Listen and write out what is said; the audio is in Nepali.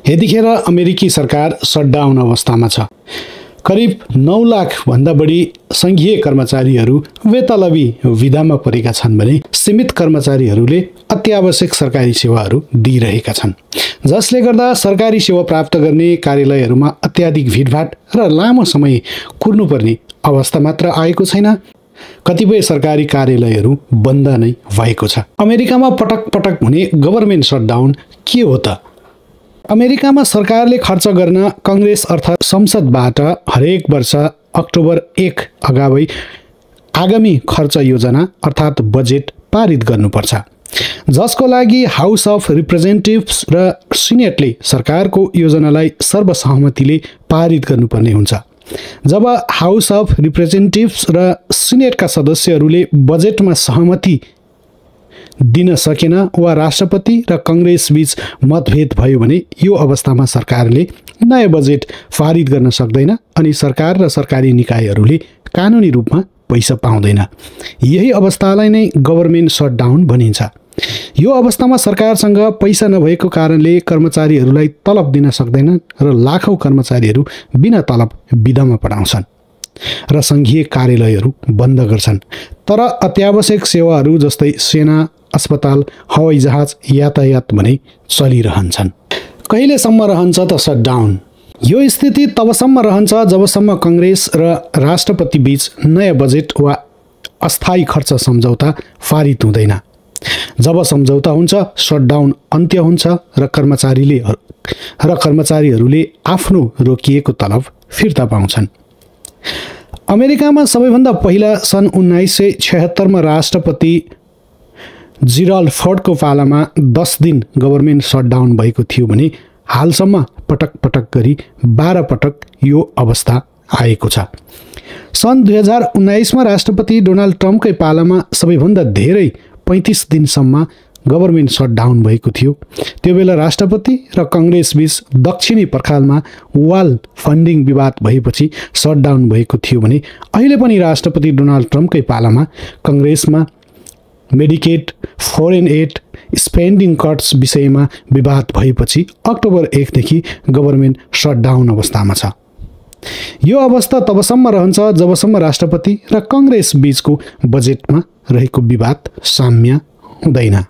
यतिखेर अमेरिकी सरकार शटडाउन अवस्थामा छ। करिब 9 लाख भन्दा बढी संघीय कर्मचारीहरू बेतलबी विधामा परेका छन् भने सीमित कर्मचारीहरूले अत्यावश्यक सरकारी सेवाहरू दिइरहेका छन्, जसले गर्दा सरकारी सेवा प्राप्त गर्ने कार्यालयहरूमा अत्याधिक भिडभाड र लामो समय कुर्नुपर्ने अवस्था मात्र आएको छैन, कतिपय सरकारी कार्यालयहरू बन्द नै भएको छ। अमेरिकामा पटक पटक हुने गभर्नमेन्ट शटडाउन के हो त? अमेरिकामा सरकारले खर्च गर्न कांग्रेस अर्थात् संसदबाट हरेक वर्ष अक्टोबर 1 अगावै आगामी खर्च योजना अर्थात् बजेट पारित गर्नुपर्छ, जसको लागि हाउस अफ रिप्रेजेन्टेटिभ्स र सिनेटले सरकारको योजनालाई सर्वसहमतिले पारित गर्नुपर्ने हुन्छ। जब हाउस अफ रिप्रेजेन्टेटिभ्स र सिनेटका सदस्यहरूले बजेटमा सहमति दिन सकेन वा राष्ट्रपति र कांग्रेस बीच मतभेद भयो भने यो अवस्थामा सरकारले नयाँ बजेट पारित गर्न सक्दैन अनि सरकार र सरकारी निकायहरूले कानुनी रूपमा पैसा पाउँदैन। यही अवस्थालाई नै गभर्नमेन्ट शटडाउन भनिन्छ। यो अवस्थामा सरकारसँग पैसा नभएको कारणले कर्मचारीहरूलाई तलब दिन सक्दैनन् र लाखौं कर्मचारीहरू बिना तलब बिदामा पठाउँछन् र संघीय कार्यालयहरू बन्द गर्छन्। तर अत्यावश्यक सेवाहरू जस्तै सेना, अस्पताल, हवाईजहाज, यातायात भने चलिरहन्छन्। कहिलेसम्म रहन्छ त शटडाउन? यो स्थिति तबसम्म रहन्छ जबसम्म कांग्रेस र राष्ट्रपति बीच नयाँ बजेट वा अस्थायी खर्च सम्झौता पारित हुँदैन। जब सम्झौता हुन्छ, शटडाउन अन्त्य हुन्छ र कर्मचारीहरूले आफ्नो रोकिएको तलब फिर्ता पाउँछन्। अमेरिकामा सबैभन्दा पहिला सन् 1976 मा राष्ट्रपति जेराल्ड फोर्डको पालामा 10 दिन गभर्नमेन्ट शटडाउन भएको थियो भने हालसम्म पटक पटक गरी 12 पटक यो अवस्था आएको छ। सन् 2019 मा राष्ट्रपति डोनाल्ड ट्रम्पकै पालामा सबैभन्दा धेरै 35 दिनसम्म गभर्नमेन्ट शटडाउन भएको थियो। त्यो बेला राष्ट्रपति र कांग्रेस बीच दक्षिणी पर्खालमा वाल फन्डिङ विवाद भएपछि शटडाउन भएको थियो भने अहिले पनि राष्ट्रपति डोनाल्ड ट्रम्पकै पालामा कांग्रेसमा Medicaid, foreign aid, spending cuts विषयमा विवाद भएपछि अक्टोबर 1 देखि गभर्नमेन्ट शटडाउन अवस्थामा छ। यो अवस्था तबसम्म रहन्छ जबसम्म राष्ट्रपति र कांग्रेस बीचको बजेटमा रहेको विवाद साम्य हुँदैन।